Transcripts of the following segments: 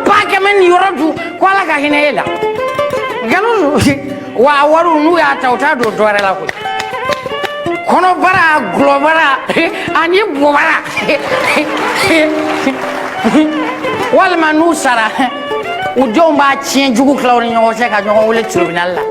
100 000 nin yɔrɔ dun, ko Ala ka hinɛ e la. Nkalon don wa. A wariw, n'u y'a ta, u t'a don dɔ wɛrɛ la koyi. Kɔnɔbara, gulɔbara ani bobara, walima n'u sara, u denw b'a tiɲɛ jugu tila u ni ɲɔgɔn cɛ ka ɲɔgɔn wele tribunal la.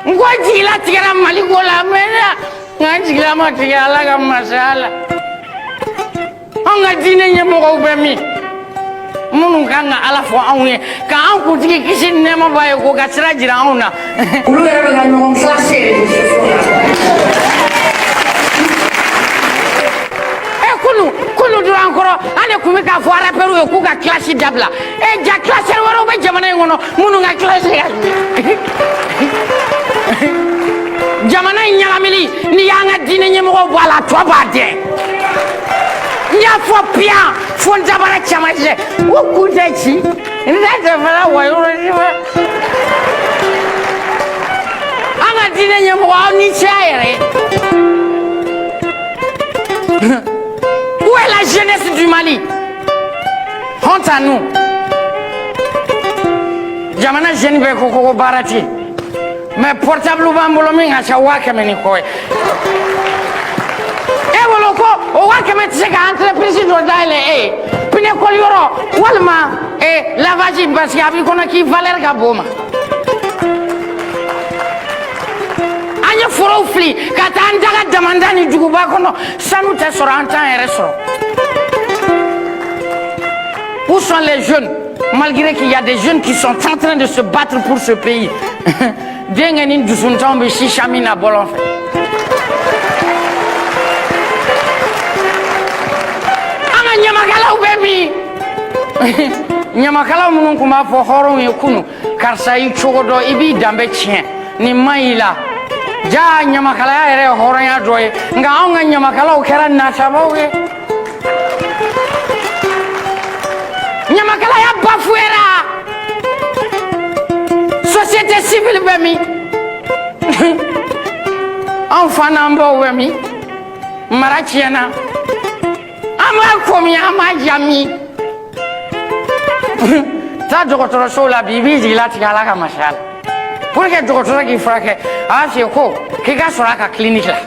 N ko jigila tigɛra Mali ko la, mais nka n jigila ma tigɛ Ala ka masaya la. Anw ka diinɛ ɲɛmɔgɔw bɛ min, minnu kan ka Ala fɔ anw ye, ka an kuntigi kisi ni nɛɛma b'a ye, k'o ka sira jira anw na, olu yɛrɛ bɛ ka ɲɔgɔn classer réseaux sociaux la. E, kunu kunu dɔrɔn kɔrɔ, an de tun bɛ k'a fɔ rappeurs ye k'u ka clash dabila. E ja, clasheur wɛrɛw bɛ jamana in kɔnɔ minnu ka clash ka jugu. Jamana in ɲagamili, n'i y'an ka diinɛ ɲɛmɔgɔw bɔ a la, a tɔ b'a dɛn. N y'a fɔ piyan fo n dabara camancɛ, o kun tɛ ci n tɛ tɛ fana wa yɔrɔ si fɛ. An ka diinɛ ɲɛmɔgɔ, aw ni ce a yɛrɛ ye. Où est la jeunesse du Mali? Honte à nous. Jamana jeune bɛɛ ko baara tɛ yen, mais portable b'an bolo min ka ca 100 000 ni kɔ ye. E bolo ko o 100 000 tɛ se ka entreprise dɔ dayɛlɛ e ye, pneu kɔli yɔrɔ walima e lavage, parce que a b'i kɔnɔ k'i valeur ka bon ma. An ye forow fili ka taa an daga damanda ni duguba kɔnɔ, sanu tɛ sɔrɔ, an t'an yɛrɛ sɔrɔ. Où sont les jeunes? Malgré qu'il y a des jeunes qui sont en train de se battre pour ce pays, denkɛ ni dusuntanw bɛ sisa min na bɔlɔn fɛ. An ka ɲamakalaw bɛ min? Ɲamakalaw minnu tun b'a fɔ hɔrɔnw ye kunu, karisa i cogo dɔn, i b'i danbe tiɲɛ, nin man ɲi la. Ja, ɲamakalaya yɛrɛ ye hɔrɔnya dɔ ye, nka anw ka ɲamakalaw kɛra natabaw ye. Ɲamakalaya bafouera. Société civile bɛ min? Anw fa n'an baw bɛ min? Mara tiɲɛna, an b'a ko min, an b'a ja min. Taa dɔgɔtɔrɔsow la bi, i b'i jigi latigɛ Ala ka masaya la. Pour que dɔgɔtɔrɔ k'i furakɛ, a b'a f'i ye ko k'i ka sɔrɔ a ka clinique la.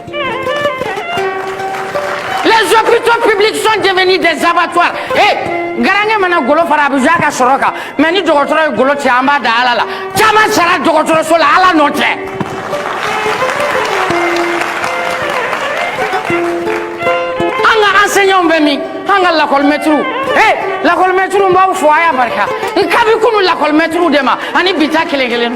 Les hôpitaux publics sont devenus des abattoirs. Eh, garankɛ mana golo fara, a bɛ jouer a ka sɔrɔ kan, mais ni dɔgɔtɔrɔ ye golo tigɛ, an b'a da Ala la. Caman sara dɔgɔtɔrɔso la, Ala nɔ tɛ. An ka enseignants bɛ min? An ka lakɔlimɛtiriw, eh, lakɔlimɛtiriw, n b'aw fo, a y'a barika. N kabi kunu lakɔlimɛtiriw de ma ani bi ta kelen kelen.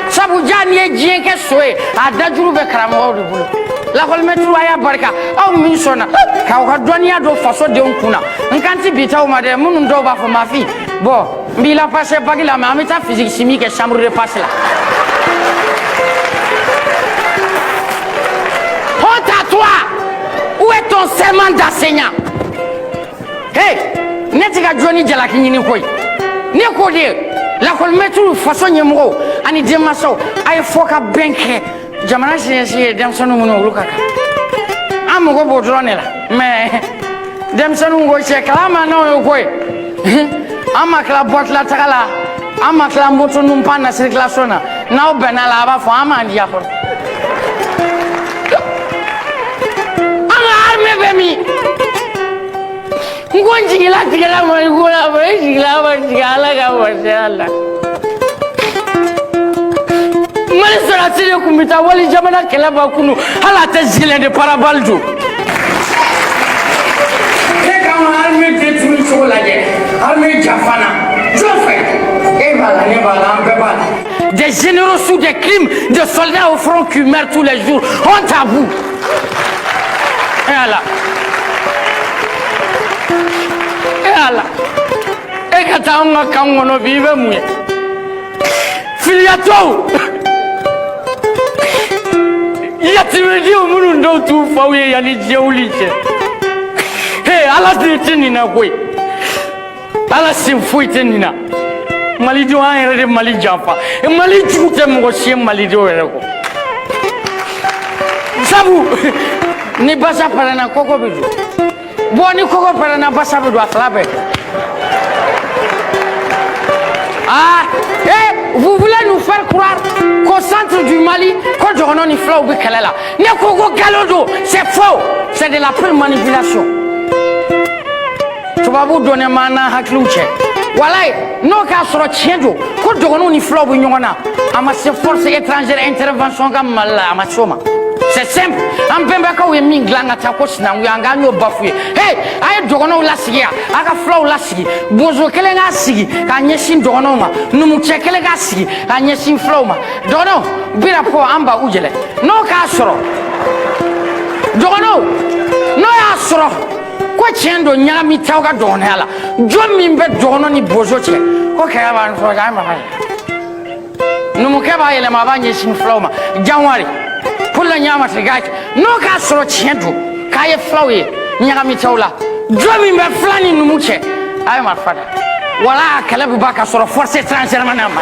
Sabu ja, n'i ye diɲɛ kɛ so ye, a dajuru bɛ karamɔgɔw de bolo. Lakɔlimɛtiriw, a y'a barika, aw min sɔnna k'aw ka dɔnniya don faso denw kun na. N kan ti bi taw ma dɛ, minnu dɔw b'a fɔ ma fille, bon, n b'i la passer bac la, mais an bɛ taa physique chimie kɛ chambre de passe la. Honte à toi! Où est ton serment d'enseignant? Hey, ne tɛ ka jɔnni jalaki ɲini koyi. Ne ko de, lakɔlimɛtiriw, faso ɲɛmɔgɔw ani denmansaw, a ye fɔ ka bɛn kɛ. Jamana siniɲɛsigi ye denmisɛnninw minnu, olu ka kan, an mago b'o dɔrɔn de la. Mais denmisɛnninw ko cɛ, kalan ma n'anw ye koyi. An ma tila boîte la taga la, an ma tila moto nun pan na circulation na. N'aw bɛnna la, a b'a fɔ an m'an diya fɔlɔ. An ka armée bɛ min? N ko n jigila tigɛra Mali ko la, mais n jigila ma tigɛ Ala ka masaya la. Mali sɔrɔdasi de tun bɛ taa wali jamana kɛlɛ ban kunu, hali a tɛ gilet de pare-balles don. Ne k'an ka armée détruit cogo lajɛ, armée janfana jɔn fɛ? E b'a la, ne b'a la, an bɛɛ b'a la. Des généraux sous des crimes, des soldats au front qui meurent tous les jours. Honte à vous. E Ala, e Ala, e ka taa anw ka kan kɔnɔ bi, i bɛ mun ye? Filiyatɔw, yatimɛdenw minnu dɔw t'u faw ye yanni diɲɛ wuli cɛ. He, Ala sen tɛ nin na koyi, Ala sen foyi tɛ nin na. Malidenw, an yɛrɛ de Mali janfa. Mali jugu tɛ mɔgɔ si ye malidenw yɛrɛ kɔ. Sabu ni basa pɛrɛnna, kɔkɔ bɛ jɔ. Bon, ni kɔgɔ pɛrɛnna, basa bɛ don a fila bɛɛ. Ah, eh, vous voulez nous faire croire qu'au centre du Mali, ko dɔgɔnɔ ni fulaw bɛ kɛlɛ la. Ne ko ko nkalon don, c'est faux, c'est de la pure manipulation. Tubabu donnen m'an n'an hakiliw cɛ. Walayi, n'o k'a sɔrɔ tiɲɛ don ko dɔgɔnɔw ni fulaw bɛ ɲɔgɔn na, a ma se force étrangère intervention ka Mali la, a ma se o ma. C'est simple, an bɛnbakɛw ye min dilan ka taa ko sinankunya, an k'an y'o bafoué. Hey, a ye dɔgɔnɔw lasigi yan, a ka fulaw lasigi, bozo kelen k'a sigi k'a ɲɛsin dɔgɔnɔw ma, numucɛ kelen k'a sigi k'a ɲɛsin fulaw ma. Dɔgɔnɔw bira fɔ an ba u jɛlɛ. N'o k'a sɔrɔ dɔgɔnɔw, n'o y'a sɔrɔ ko tiɲɛ don, ɲagami t'aw ka dɔgɔnɔya la, jɔn min bɛ dɔgɔnɔ ni bozo cɛ ko kɛlɛ b'an sɔrɔ an ma, numukɛ b'a yɛlɛma, a b'a ɲɛsin fulaw ma, janwari pour la ɲama tɛ k'a n'o k'a sɔrɔ tiɲɛ don k'a ye fulaw ye, ɲagami t'aw la, jɔn min bɛ fila ni numu cɛ, a ye marifa da wala a kɛlɛ bɛ ban ka sɔrɔ force étrangère ma na ma.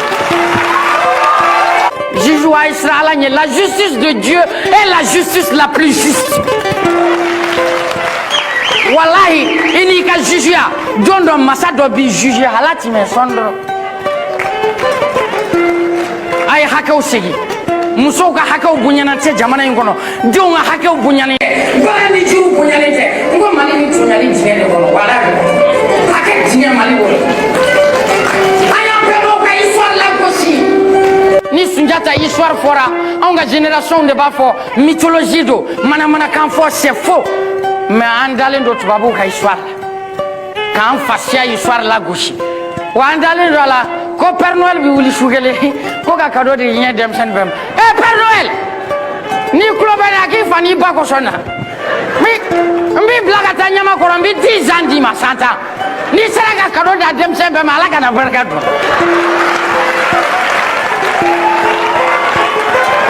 Juge a ye siran Ala ɲɛ. La justice de Dieu est la justice la plus juste. Walahi, i n'i ka jugeya, don dɔ masa dɔ b'i juge, ala tɛmɛ sɔn dɔrɔn. A ye hakɛw segin, musow ka hakɛw bonyana tɛ jamana in kɔnɔ, denw ka hakɛw bonyalen tɛ, bagan ni jiriw bonyalen tɛ. N ko Mali ni tɔɲali dingɛ de kɔnɔ. Walahi, hakɛ dingɛ Mali kɔnɔ. An y'an bɛnbaw ka histoire lagosi. Ni Sunjata histoire fɔra, anw ka génération de b'a fɔ mythologie don, manamanakan fɔ. C'est faux, mais an dalen don tubabuw ka histoire la k'an fasiya histoire lagosi. Wa an dalen don a la ko Père Noël bi wuli su kelen ko ka cadeau di diɲɛ denmisɛnnin bɛɛ ma. Eh, Père Noël, n'i tulo bɛ ne a k'i fa n'i ba kosɔn na, n b'i bila ka taa ɲamakɔrɔ, n bɛ 10 ans d'i ma, san 10. N'i sera ka cadeau di a denmisɛn bɛɛ ma, Ala kana barika don.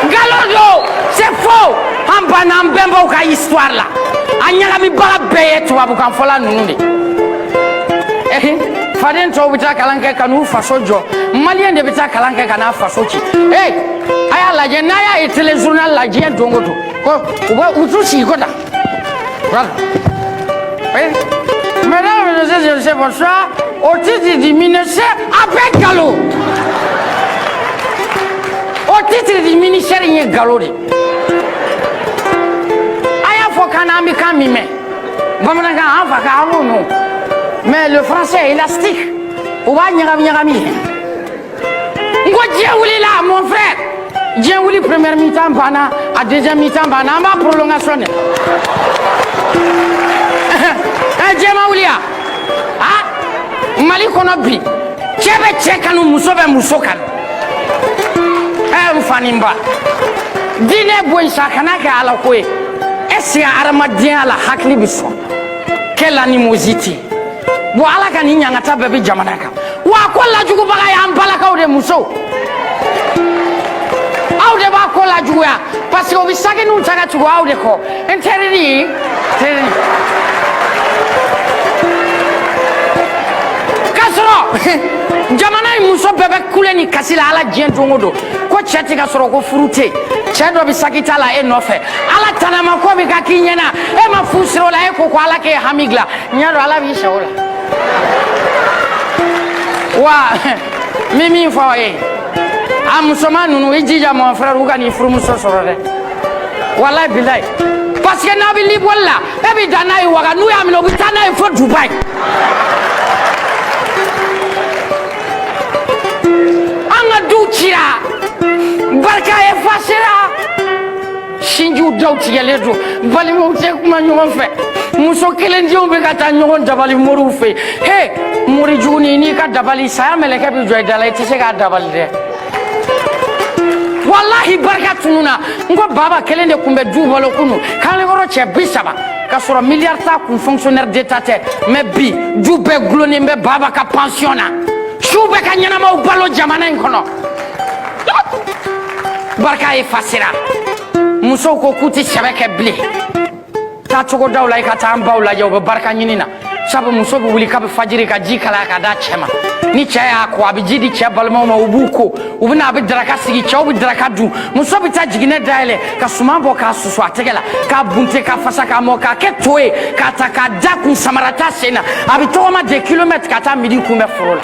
Nkalon don, c'est faux. An banna an bɛnbaw ka histoire la. A ɲagamibaga bɛɛ ye tubabukan fɔla ninnu de. Faden tɔw bɛ taa kalan kɛ ka n'u faso jɔ, maliyɛn de bɛ taa kalan kɛ ka n'a faso ci. Ee, a y'a lajɛ, n'a y'a ye téléjournal la diɲɛ don o don ko u bɛ u t'u sigi ko tan. Voilà. Oui. Mesdames et messieurs, bonsoir. Au titre du ministère, a bɛɛ nkalon. Au titre du ministère in ye nkalon de. A y'a fɔ k'an n'an bɛ kan min mɛn, bamanankan, an fa kan, an b'o mɛn. Mais le français est élastique. U b'a ɲagami ɲagami. N ko diɲɛ wulila, mon frère. Diɲɛ wuli, première mi-temps banna, a deuxième mi-temps banna, an b'a prolongation de. Ɛ, diɲɛ ma wuli ya? Ah, Mali kɔnɔ bi, cɛ bɛ cɛ kanu, muso bɛ muso kanu. Ɛ, n fa ni n ba, diinɛ bɔ yen sa, kana kɛ Ala ko ye. Est ce que hadamadenya la hakili bɛ sɔn? Quelle animosité! Bon, Ala ka nin ɲangata bɛɛ bɛ jamana kan. Wa ko lajugubaga y'an balakaw de, musow. Aw de b'a ko lajuguya parce que u bɛ saginiw ta ka tugu aw de kɔ. N terinin terinin, k'a sɔrɔ jamana in muso bɛɛ bɛ kule ni kasi la Ala diɲɛ don o don ko cɛ tɛ ka sɔrɔ, ko furu tɛ yen. Cɛ dɔ bɛ saki ta la e nɔfɛ, Ala tanama ko bɛ ka k'i ɲɛna, e ma fu siri o la, e ko ko Ala k'e hami dilan. N y'a dɔn Ala b'i sɛ o la. Wa n bɛ min fɔ aw ye, a musoman ninnu, i jija, mon frère, u ka n'i furumuso sɔrɔ dɛ. Walayi bilayi, parce que n'a bɛ libɔli la, e bɛ dan n'a ye Waga, n'u y'a minɛ, u bɛ taa n'a ye fo Dubayi. An ka duw cira, barika efasera, sinjiw daw tigɛlen don, balimaw tɛ kuma ɲɔgɔn fɛ, muso kelendenw bɛ ka taa ɲɔgɔn dabali moriw fɛ yen. He, mori juguni, n'i ka dabali, saya mɛlɛkɛ bɛ jɔ i da la, i tɛ se k'a dabali dɛ. Walahi, barika tununa. N ko baba kelen de tun bɛ du balo kunu, k'ale cɛ 30, k'a sɔrɔ miliyari t'a kun, fonctionnaire d'état tɛ. Mais bi, du bɛɛ gulonnen bɛ baba ka pension na, su bɛ ka ɲɛnamaw balo jamana in kɔnɔ. Barika efasera. Musow ko k'u tɛ sɛbɛ kɛ bilen. Taa cogo daw la, i ka taa an baw lajɛ, u bɛ barika ɲini na. Sabu muso bɛ wuli kabi fajiri ka ji kalaya ka d'a cɛ ma. Ni cɛ y'a ko, a bɛ ji di cɛ balimaw ma, u b'u ko, u bɛ na, a bɛ daraka sigi, cɛw bɛ daraka dun. Muso bɛ taa jiginɛ dayɛlɛ ka suman bɔ k'a susu a tɛgɛ la, k'a bunte, k'a fasa, k'a mɔ, k'a kɛ to ye, k'a ta k'a da kun samara t'a sen na. A bɛ tɔgɔma des kilomètres ka taa midi kunbɛ foro la.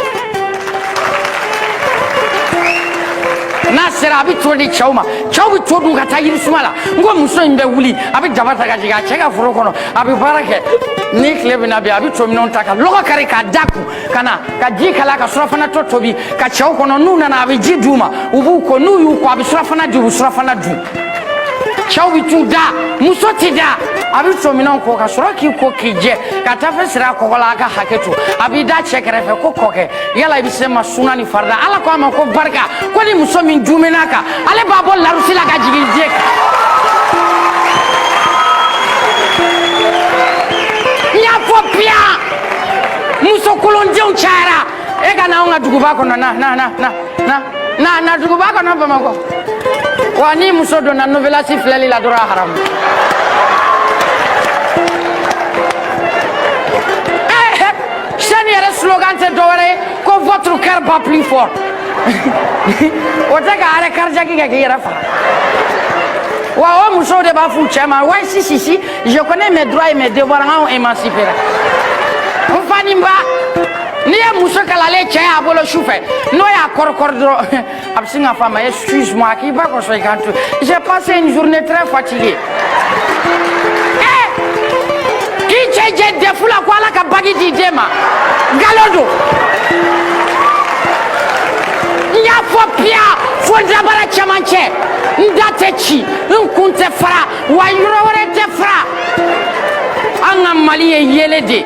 N'a sera, a bɛ to di cɛw ma, cɛw bɛ to dun ka taa yirisuma la. N ko muso in bɛ wuli, a bɛ daba ta ka jigin a cɛ ka foro kɔnɔ, a bɛ baara kɛ. Ni tile bɛna bin, a bɛ tominɛnw ta ka lɔgɔ kari k'a da kun ka na ka ji kala, ka surafana tɔ tobi ka cɛw kɔnɔ. N'u nana, a bɛ ji d'u ma, u b'u ko. N'u y'u ko, a bɛ surafana di, u bɛ surafana dun. Cɛw bɛ t'u da, muso ti da. A bɛ tominɛnw ko ka sɔrɔ k'i ko k'i jɛ ka tafe siri a kɔgɔ la. A ka hakɛ to, a b'i da cɛ kɛrɛfɛ ko kɔkɛ, yala i bɛ se ma suna ni farida? Ala ko a ma ko barika, ko ni muso min dumina kan, ale b'a bɔ larusi la ka jigin diɲɛ kan. N y'a fɔ biyan, muso kolondenw cayara. E ka na anw ka duguba kɔnɔ, na na na na na na na duguba kɔnɔ Bamakɔ wa, ni muso donna novelasi filɛli la dɔrɔn, a haramu. Chaîne yɛrɛ slogan tɛ dɔwɛrɛ ye ko votre cœur bat plus fort. O tɛ ka arrêt cardiaque kɛ k'i yɛrɛ faga wa. O musow de b'a f'u cɛ ma: ouais, si si si, je connais mes droits et mes devoirs, anw émancipé la. N fa ni n ba, n'i ye muso kalalen cɛ y'a bolo su fɛ, n'o y'a kɔrɔkɔrɔ dɔrɔn, a bɛ sin k'a fɔ a ma: excuse moi, k'i ba kɔsɔn i kan to, j'ai passé une journée très fatiguée. Eh, k'i cɛ jɛ dɛfu la ko Ala ka bagi di den ma, nkalon don. N y'a fɔ piya fo dabara cɛmancɛ, n da tɛ ci, n kun tɛ fara wa, yɔrɔ wɛrɛ tɛ fara. An ka Mali ye yele de.